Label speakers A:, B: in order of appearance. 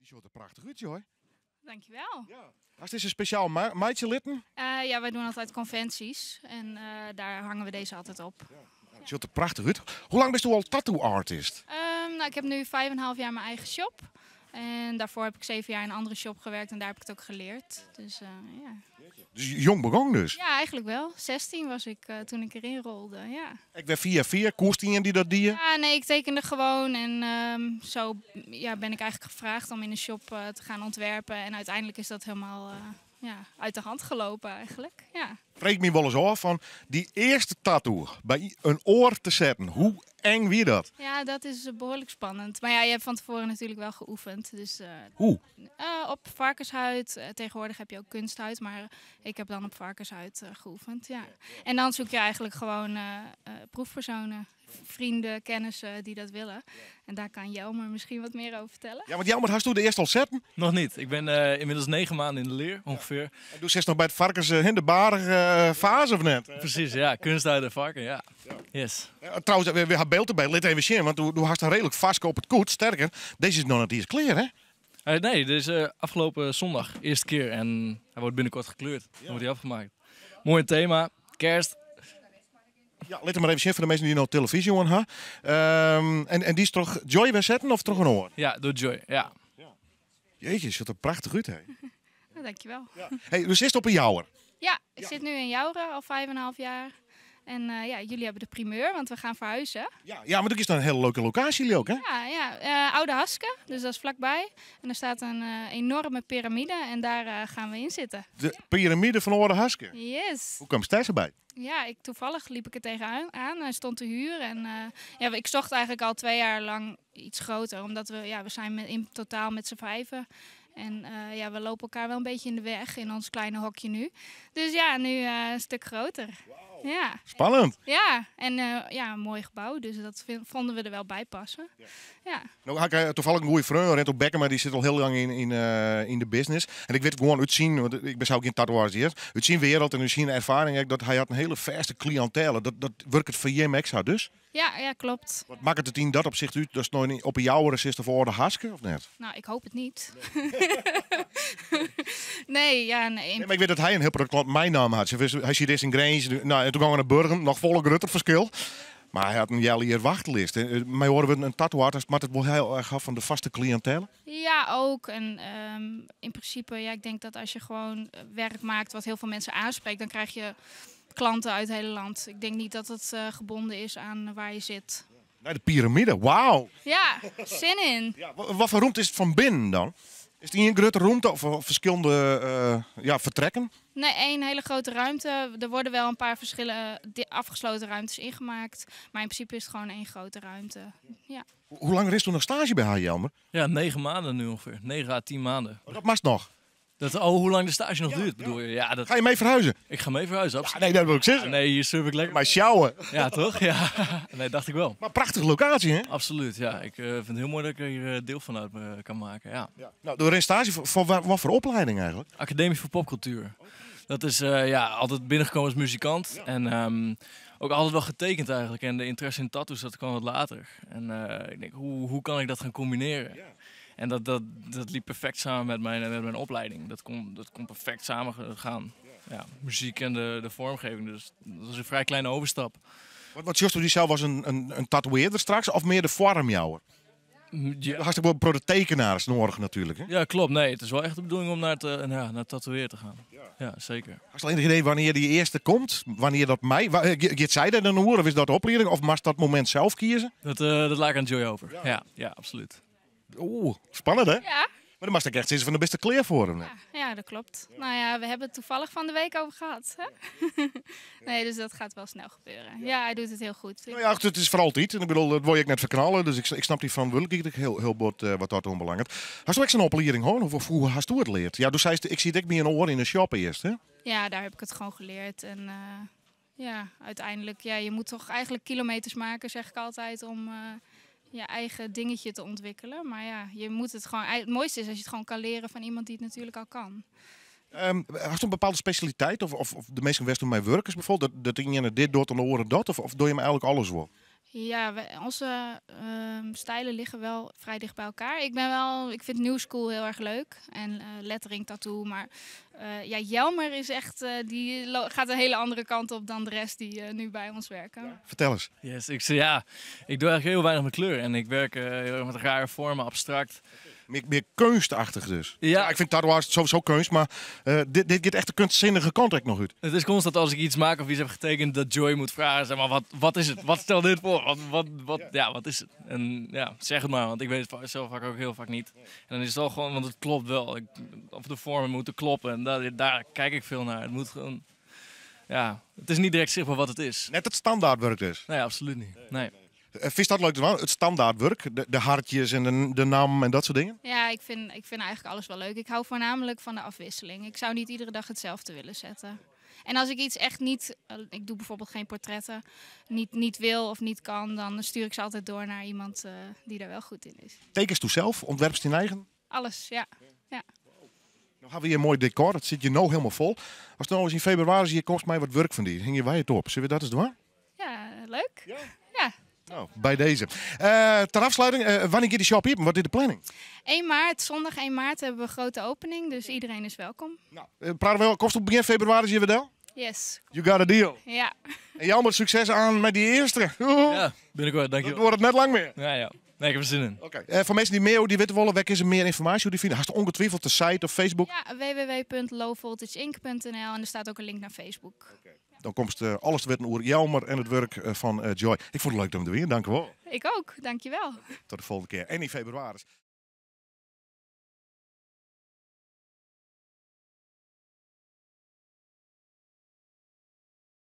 A: Dy sjocht der prachtich út, Joy.
B: Dankjewel.
A: Ja. Hast dizze spesjaal meitsje litten?
B: Ja, wij doen altijd conventies en daar hangen we deze altijd op.
A: Ja. Het sjocht der prachtich út. Hoe lang bisto al tattoo artist?
B: Nou, ik heb nu 5,5 jaar mijn eigen shop. En daarvoor heb ik 7 jaar in een andere shop gewerkt en daar heb ik het ook geleerd. Dus ja.
A: Dus jong begon dus?
B: Ja, eigenlijk wel. 16 was ik toen ik erin rolde, ja.
A: Ik ben via via, koerstien die dat die?
B: Ja, nee, ik tekende gewoon en zo, ja, ben ik eigenlijk gevraagd om in een shop te gaan ontwerpen. En uiteindelijk is dat helemaal ja, uit de hand gelopen eigenlijk, ja.
A: Freeg my wolris ôf fan dy earste tattoo by in oar te setten. Hoe eng wie dat?
B: Ja, dat is behoorlijk spannend. Maar ja, je hebt van tevoren natuurlijk wel geoefend. Dus,
A: Hoe?
B: Op varkenshuid. Tegenwoordig heb je ook kunsthuid, maar ik heb dan op varkenshuid geoefend. Ja. En dan zoek je eigenlijk gewoon proefpersonen, vrienden, kennissen die dat willen. En daar kan Jelmer misschien wat meer over vertellen.
A: Ja, want Jelmer, hast du de eerste al zetten?
C: Nog niet. Ik ben inmiddels 9 maanden in de leer, ongeveer.
A: En du zit nog bij het varkens in de barige fase of net?
C: Precies, ja. Kunsthuid en varken, ja. Yes.
A: Trouwens, we hebben beeld erbij. Lit even zien, want du hast een redelijk vast op het koet. Sterker, deze is nog niet eens klaar, hè?
C: Nee, dit is afgelopen zondag, eerste keer. En hij wordt binnenkort gekleurd. Dan wordt hij afgemaakt. Mooi thema, kerst.
A: Ja, laat hem maar even zien voor de mensen die nog televisie aan hebben. En die is toch Joy weer zetten of toch een oor?
C: Ja, door Joy, ja.
A: Ja. Jeetje, ziet er prachtig uit, hè?
B: Ja, dankjewel.
A: Ja. Hey, dus is het op een Jouwer?
B: Ja, ik zit nu in Joure al 5,5 jaar. En ja, jullie hebben de primeur, want we gaan verhuizen.
A: Ja, ja, maar dat is dan een hele leuke locatie jullie ook, hè?
B: Ja, ja, Oude Haske, dus dat is vlakbij. En er staat een enorme piramide en daar gaan we in zitten.
A: De piramide van Oude Haske?
B: Yes.
A: Hoe kwam het erbij?
B: Ja, toevallig liep ik er tegenaan aan. Hij stond te huur en ja, ik zocht eigenlijk al 2 jaar lang iets groter. Omdat we zijn in totaal met z'n 5. En ja, we lopen elkaar wel een beetje in de weg in ons kleine hokje nu. Dus ja, nu een stuk groter.
A: Wauw.
B: Ja.
A: Spannend.
B: Ja, en ja, een mooi gebouw, dus dat vonden we er wel bij passen.
A: Ja.
B: Ja.
A: Nou, had ik toevallig een goede vriend, Rento Becker, maar die zit al heel lang in de business. En ik weet gewoon uit zien, want ik ben ook geen tatoeagier, uit zijn wereld en uit zijn ervaring, dat hij had een hele vaste cliëntele. Dat werkt het voor hem extra dus?
B: Ja, ja, klopt.
A: Wat maakt het in dat opzicht uit? Dat is nog niet op een jouwere is of de Haske, of net?
B: Nou, ik hoop het niet.
A: Nee.
B: Nee, ja, nee.
A: Nee, maar ik weet dat hij een heel groot klant mijn naam had. Hij zit eerst in Grins, nou, en toen kwam hij naar Burgum, nog volle groter verschil. Maar hij had een jelle wachtlist. Maar horen we een tattoo-artist, maar het wel heel erg af van de vaste cliëntele?
B: Ja, ook. En in principe, ja, ik denk dat als je gewoon werk maakt wat heel veel mensen aanspreekt, dan krijg je klanten uit het hele land. Ik denk niet dat het gebonden is aan waar je zit.
A: Nee, de piramide, wauw!
B: Ja, zin in.
A: Ja, wat voor ruimte is het van binnen dan? Is het in een grote ruimte of verschillende vertrekken?
B: Nee, 1 hele grote ruimte. Er worden wel een paar verschillende afgesloten ruimtes ingemaakt. Maar in principe is het gewoon 1 grote ruimte. Ja.
A: Hoe lang is er nog stage bij haar, Jelmer?
C: Ja, 9 maanden nu ongeveer. 9 à 10 maanden.
A: Oh, dat mag nog?
C: Oh, hoe lang de stage nog duurt, bedoel je? Ja, dat
A: Ga je mee verhuizen?
C: Ik ga mee verhuizen, absoluut.
A: Ja, nee, dat wil ik zeggen.
C: Ja, nee, hier surf ik lekker.
A: Maar sjouwen.
C: Ja, toch? Ja. Nee, dacht ik wel.
A: Maar prachtige locatie, hè?
C: Absoluut, ja. Ik vind het heel mooi dat ik hier deel van uit kan maken, ja.
A: Ja. Nou, door een stage, voor wat voor opleiding eigenlijk?
C: Academie voor Popcultuur. Dat is altijd binnengekomen als muzikant. En ook altijd wel getekend eigenlijk. En de interesse in tattoos, dat kwam wat later. En ik denk, hoe kan ik dat gaan combineren? En dat liep perfect samen met mijn opleiding. Dat kon perfect samen gaan. Ja, muziek en de vormgeving. Dus dat was een vrij kleine overstap.
A: Wat zocht u zelf als een tatoeëerder straks of meer de vormjouwer?
C: Ja.
A: Hartstikke wel voor de tekenaars nodig natuurlijk. Hè?
C: Ja, klopt. Nee, het is wel echt de bedoeling om naar het tatoeëren te gaan. Ja, zeker.
A: Hast je enig idee wanneer die eerste komt? Wanneer dat mei? Gaat zij dat dan horen? Of is dat de opleiding? Of mag dat moment zelf kiezen?
C: Dat laat ik aan Joy over. Ja. Ja, ja, absoluut.
A: Oeh, spannend hè?
B: Ja.
A: Maar dan mag ik echt sinds van de beste kleer voor hem. Hè?
B: Ja, ja, dat klopt. Nou ja, we hebben het toevallig van de week over gehad. Hè? Nee, dus dat gaat wel snel gebeuren. Ja, hij doet het heel goed.
A: Nou ja, goed, het is vooral tijd. En ik bedoel, dat word ik net verknallen. Dus ik snap die verantwoordelijkheid heel, heel bot wat dat onbelangrijk. Hast du ook zo'n opleiding, hoor? Of hoe hast du het leerd? Ja, dus zei ze, ik zie het ook meer een oor in de shop eerst, hè?
B: Ja, daar heb ik het gewoon geleerd. En ja, uiteindelijk, ja, je moet toch eigenlijk kilometers maken, zeg ik altijd, om je eigen dingetje te ontwikkelen. Maar ja, je moet het gewoon, het mooiste is als je het gewoon kan leren van iemand die het natuurlijk al kan.
A: Hast du een bepaalde specialiteit? Of de meeste West doen mijn workers bijvoorbeeld? Dat de ene dit doet en de oren dat? Of doe je me eigenlijk alles wel?
B: Ja, onze stijlen liggen wel vrij dicht bij elkaar. Ik vind New School heel erg leuk. En lettering, tattoo. Maar ja, Jelmer is echt, die gaat een hele andere kant op dan de rest die nu bij ons werken.
A: Ja. Vertel eens.
C: Yes, ik, ja, ik doe eigenlijk heel weinig met kleur. En ik werk heel erg met rare vormen, abstract.
A: Meer kunstachtig dus.
C: Ja.
A: Ja, ik vind tatoeage sowieso kunst, maar dit gaat echt de kunstzinnige kant ook nog uit.
C: Het is constant als ik iets maak of iets heb getekend dat Joy moet vragen, zeg maar, wat is het? Wat stelt dit voor? Wat is het? En ja, zeg het maar, want ik weet het zelf vaak ook heel vaak niet. En dan is het al gewoon, want het klopt wel. Of de vormen moeten kloppen en daar kijk ik veel naar. Het moet gewoon, ja, het is niet direct zichtbaar wat het is.
A: Net het standaardwerk dus?
C: Nee, absoluut niet. Nee.
A: Vind je dat leuk te doen? Het standaardwerk, de hartjes en de naam en dat soort dingen?
B: Ja, ik vind eigenlijk alles wel leuk. Ik hou voornamelijk van de afwisseling. Ik zou niet iedere dag hetzelfde willen zetten. En als ik iets echt niet, ik doe bijvoorbeeld geen portretten, niet wil of niet kan, dan stuur ik ze altijd door naar iemand die daar wel goed in is.
A: Tekens toe zelf? Ontwerpst je eigen?
B: Alles, ja. Ja.
A: Nou hebben we hier een mooi decor, dat zit je nou helemaal vol. Als het nou eens in februari hier komt mij wat werk van die, hing je wij het op. Zullen we dat eens doen?
B: Ja, leuk.
A: Ja?
B: Ja.
A: Nou, bij deze. Ter afsluiting, wanneer gaat die shop open? Wat is de planning?
B: 1 maart, zondag 1 maart hebben we een grote opening, dus iedereen is welkom.
A: Nou, praten we wel, kost op begin februari zien we dat?
B: Yes.
A: You got a deal.
B: Ja.
A: En Jelmer, succes aan met die eerste.
C: Ja, binnenkort, dankjewel.
A: Dat wordt het net lang meer.
C: Ja, ja. Nee, ik heb er zin in.
A: Oké. Voor mensen die meer die weten willen, waar is er meer informatie hoe die vinden? Hast ongetwijfeld de site of Facebook?
B: Ja, w w w punt low voltage ink punt n l en er staat ook een link naar Facebook.
A: Oké. Dan komt alles te weten over Jelmer en het werk van Joy. Ik vond het leuk om te weer. Dank u wel.
B: Ik ook, dankjewel.
A: Tot de volgende keer. En in februari.